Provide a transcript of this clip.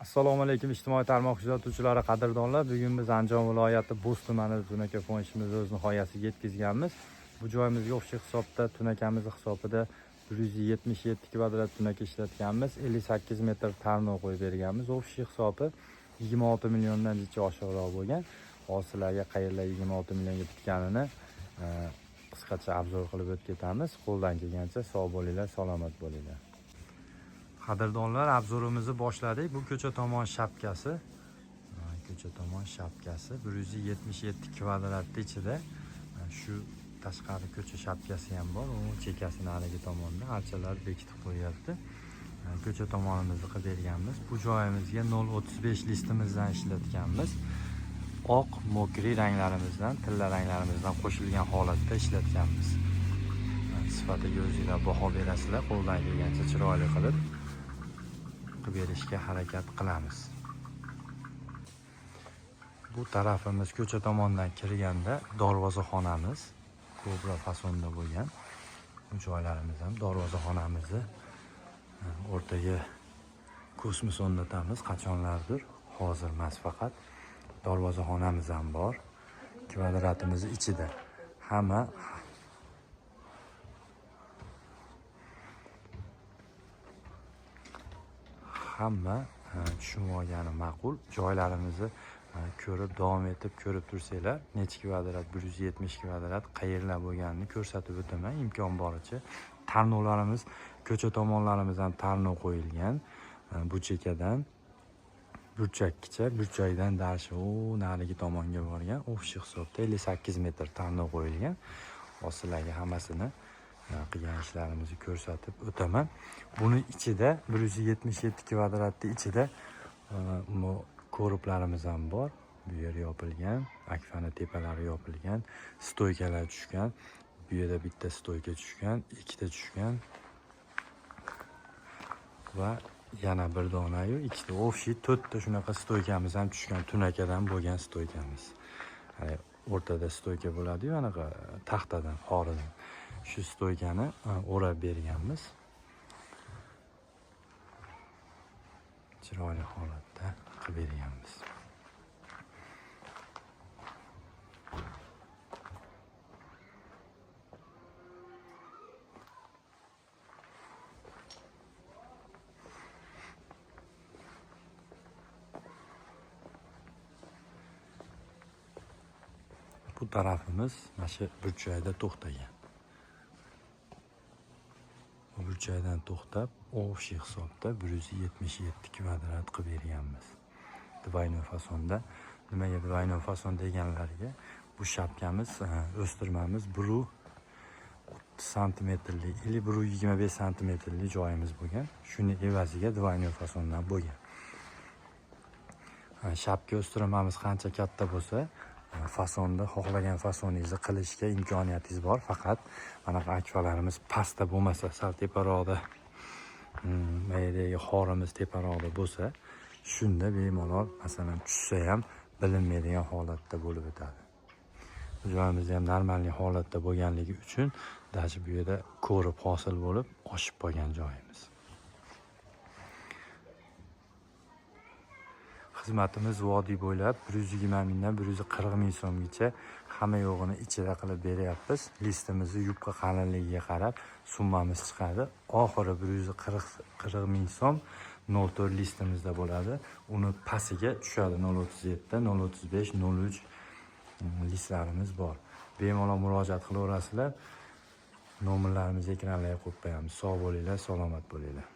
Assalomu alaykum ijtimoiy tarmoq kuzatuvchilari, qadrdonlar. Bugun biz Andijon viloyati Bo'z tumanida tunaka fon ishimizni o'z nihoyasiga yetkazganmiz. Bu joyimizga общий hisobda tunakamizni hisobida 177 kvadrat tunaka ishlatganmiz. 58 metr tarnov qo'yib berganmiz. Общий hisobi 26 milliondan jicha oshiqroq bo'lgan. Hozir sizlarga qayerlar 26 millionga bitganini qisqacha обзор qilib o'tib ketamiz. Qo'ldan kelgancha sog' bo'linglar, salomat bo'linglar. Qadrdonlar, обзор imizni boshladik. Bu ko'cha tomon shapkasi. Ko'cha tomon shapkasi 177 kvadratni ichida. Shu tashqari ko'cha shapkasi ham bor. U chekkasi narigi tomonda archalar bekitib qo'yyapti. Ko'cha tomonimizni qilib berganmiz. Bu joyimizga 0.35 listimizdan ishlatganmiz. Oq, мокрый ranglarimizdan, tilla ranglarimizdan qo'shilgan holatda ishlatganmiz. Sifatiga o'zinglar baho berasizlar. Qo'ldan kelgancha chiroyli qilib berishga harakat qilamiz. Bu tarafimiz ko'cha tomondan kirganda darvozaxonamiz kobra fasonda bo'lgan. Bu joylarimiz ham darvozaxonamizni o'rtaga kosmos o'rnatamiz qachonlardir, hozir emas faqat. Darvozaxonamiz ham bor. Kvadratimiz ichida hamma tushunib olgani ma'qul. Joylarimizni ko'rib, davom etib ko'rib tursanglar, necha kvadrat, 170 kvadrat qayerlar bo'lganini ko'rsatib o'taman imkon boricha. Tarnovlarimiz, ko'cha tomonlarimiz ham tarnov qo'yilgan. Bu chekkadan burchakkicha, burchakdan дальше u narigi tomonga borgan. Общий hisobda 58 metr tarnov qo'yilgan. Hozir sizlarga hammasini qilgan ishlarimizni ko'rsatib o'taman. Buni ichida 177 kvadratni ichida bu ko'riblarimiz ham bor. Bu yer yopilgan, akfani tepalari yopilgan, стойка lar tushgan. Bu yerda bitta стойка tushgan, ikkita tushgan va yana bir donayu ikkita, общий to'rtta shunaqa стойка miz ham tushgan, tunakadan bo'lgan стойка miz. Hani o'rtada стойка bo'ladi-yu, anaqa taxtadan, xoridan. Shu стойка ni o'rab berganmiz. Chiroyli holatda qilib berganmiz. Bu tarafimiz mana shu burchakda to'xtagan. Bu burchakdan to'xtab, общий hisobda 177 kvadrat qilib berganmiz. Двойной fasonda. Nimaga двойной fason deganlariga, bu shapkamiz, o'stirmamiz 130 santimetrli или 125 santimetrli joyimiz bo'lgan. Shuni evaziga двойной fasondan bo'lgan. Shapka o'stirmamiz qancha katta bo'lsa, fasonda xohlagan fasoningizni qilishga imkoniyatingiz bor. Faqat anaqa akfalarimiz pastda bo'lmasa, sal teparoqda, mana yerdagi xorimiz teparoqda bo'lsa, shunda bemalol, masalan, tushsa ham bilinmaydigan holatda bo'lib o'tadi. Bu joyimizda ham нормальный holatda bo'lganligi uchun даже bu yerda ko'rib hosil bo'lib oshib qolgan joyimiz. Xizmatimiz vodiy bo'ylab 120 mingdan 140 ming so'mgacha hamma yo'g'ini ichida qilib beryapmiz. Listimizni yupqa qalinligiga qarab summamiz chiqadi. Oxiri 140 ming so'm 0.4 listimizda bo'ladi. Uni pastiga tushadi 0.37, 0.35, 0.3 listlarimiz bor. Bemalol murojaat qilaverasizlar. Nomerlarimizni ekranlarga qo'yib qo'yamiz. Sog' bo'linglar, salomat bo'linglar.